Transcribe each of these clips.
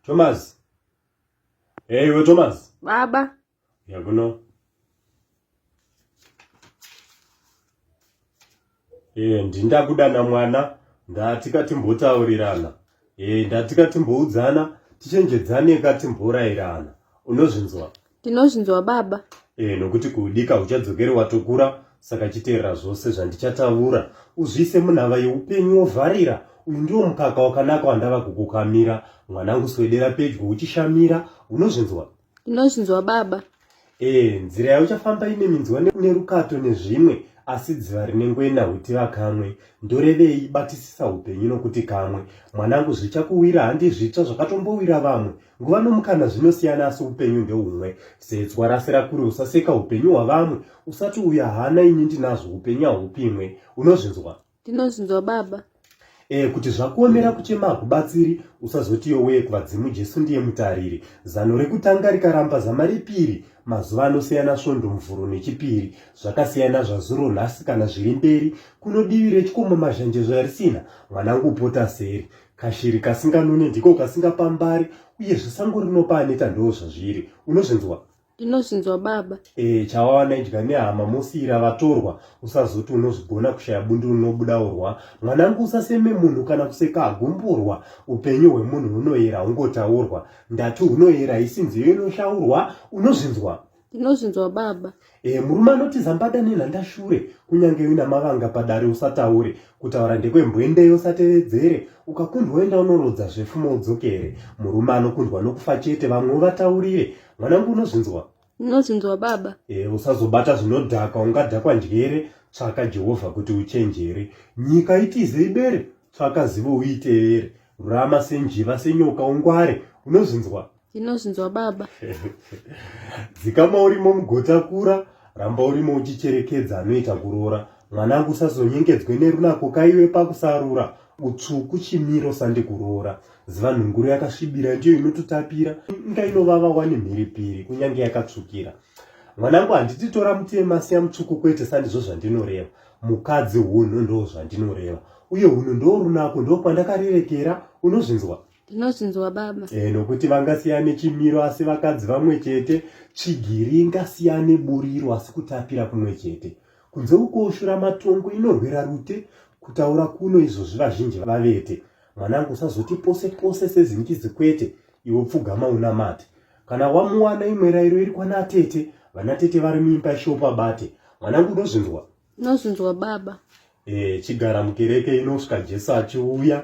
Thomas. Hey, iwe Thomas. Baba. Ya kuno. Eh, ndindakudana mwana, ndatika timbotaurirana. Eh, ndatika timboudzana, tichenjedzane ka timborairana. Unozvinzwa? Ndinozvinzwa baba. Eh, nokuti kudika uchadzokeri watokura, saka chiteerera zvose zvandichatavura. Uzviise munhava yeupenyu wovharira. Uyu ndiwo mukaka wakanaka wandava kukukamira. Mwanangu swedera pedyo uchishamira. Unozvinzwa? Ndinozvinzwa baba. Eh, nzira yauchafamba ine minzwa nerukato nezvimwe, asi dziva rine ngwena hutiva kamwe. Ndorevei, batisisa upenyu nokuti kamwe. Mwanangu zvichakuwira handi zvitsva zvakatombowira vamwe. Nguva nomukana zvinosiyana asi upenyu ndeumwe. Setswa rasera kure usaseka upenyu hwavamwe. Usati uyu haana ini ndinazvo upenyu hahupimwe. Unozvinzwa? Ndinozvinzwa baba. E, kuti zvakuomera kuchema hakubatsiri usazoti yowee kuvadzimu Jesu ndiye mutariri. Zano rekutanga rikaramba zama repiri. Mazuva anosiyana svondo mvuro nechipiri. Zvakasiyana zvazuro nhasi kana zviri mberi. Kuno divi rechikomo mazhanje zvarisina. Mwanangu pota seri. Kashiri kasinganune ndiko kasingapambari uyezve sango rinopa aneta ndoo zvazviri. Unozvinzwa? Ndinozvinzwa baba. E, chawawana idya nehama mosiira vatorwa usazoti unozvigona kushaya bundu rinobuda urwa. Mwanangu usaseme munhu kana kuseka agumburwa. Upenyu hwemunhu hunoyera hungotaurwa. Ndati hunoyera haisi nziyo inoshaurwa. Unozvinzwa? Ndinozvinzwa baba. E, murume anotiza mbada nenhanda shure kunyange uina mavanga padare usataure kutaura ndekwembwendeyo usatevedzere ukakundwa enda unorodza zvefumo udzokere murume anokundwa nokufa chete vamwe uvataurire mwanangu unozvinzwa Ndinozvinzwa baba. E, usazobata zvinodhaka ungadhakwa njere tsvaka jehovha kuti uchenjere nyika itize ibere tsvaka zivo uitevere rurama senjiva senyoka ungware unozvinzwa Ndinozvinzwa baba. Dzikama urimo mugotakura, ramba urimo uchicherekedza anoita kuroora. Mwanangu usazonyengedzwe nerunako kaiwe pakusarura. Utsvuku chimiro sandi kuroora. Ziva nhunguru yakasvibira ndiyo inototapira. Inga inovava wani mhiripiri kunyange yakatsvukira. Mwanangu handiti tora mutema siya mutsvuku kwete sandizvo zvandinoreva. Mukadzi hunhu ndoo zvandinoreva. Uye hunhu ndoo runako ndoo kwandakarirekera unozvinzwa? Ndinozvinzwa baba. E, nokuti vangasiyane chimiro asi vakadzi vamwe chete, tsvigiri ingasiyane buriro asi kutapira kumwe chete. Kunze uko shura matongo inorwira rute, kutaura kuno izvozvi vazhinji vavete. Mwanangu usazoti pose pose sezingizi kwete, iwe pfugama unamate. Kana wamuwana imwe rairo iri kwana tete, vana tete vari muimba ishopa bate. Mwanangu unozvinzwa? Unozvinzwa baba. E, chigara mukereke inosvika Jesu achiuya.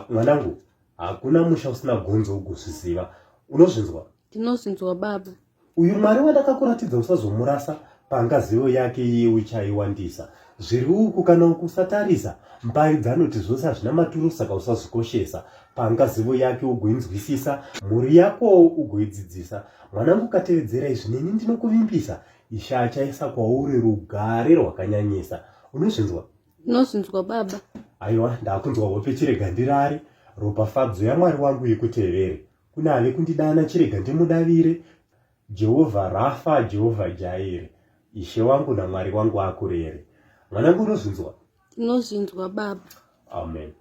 Mwanangu, hakuna musha usina gonzo ugozviziva. Unozvinzwa? Ndinozvinzwa baba. Uyu Mwari wandakakuratidza usazomurasa, panga zivo yake iye uchaiwandisa. Zviri uku kana uku usatarisa, mbari dzanoti zvose hazvina maturo saka usazvikoshesa. Panga zivo yake ugoinzwisisa, mhuri yakowo ugoidzidzisa. Mwanangu ukatevedzera izvi neni ndinokuvimbisa, Ishe achaisa kwauri rugare rwakanyanyisa. Unozvinzwa? Ndinozvinzwa baba. Aiwa, ndakunzwa hope chirega ndirare. Ropafadzo yaMwari wangu ikutevere. Kune ave kundidana chirega ndimudavire. Jehovha Rafa, Jehovha Jaire. Ishe wangu naMwari wangu akurere. Mwanangu unozvinzwa? Ndinozvinzwa baba. Amen.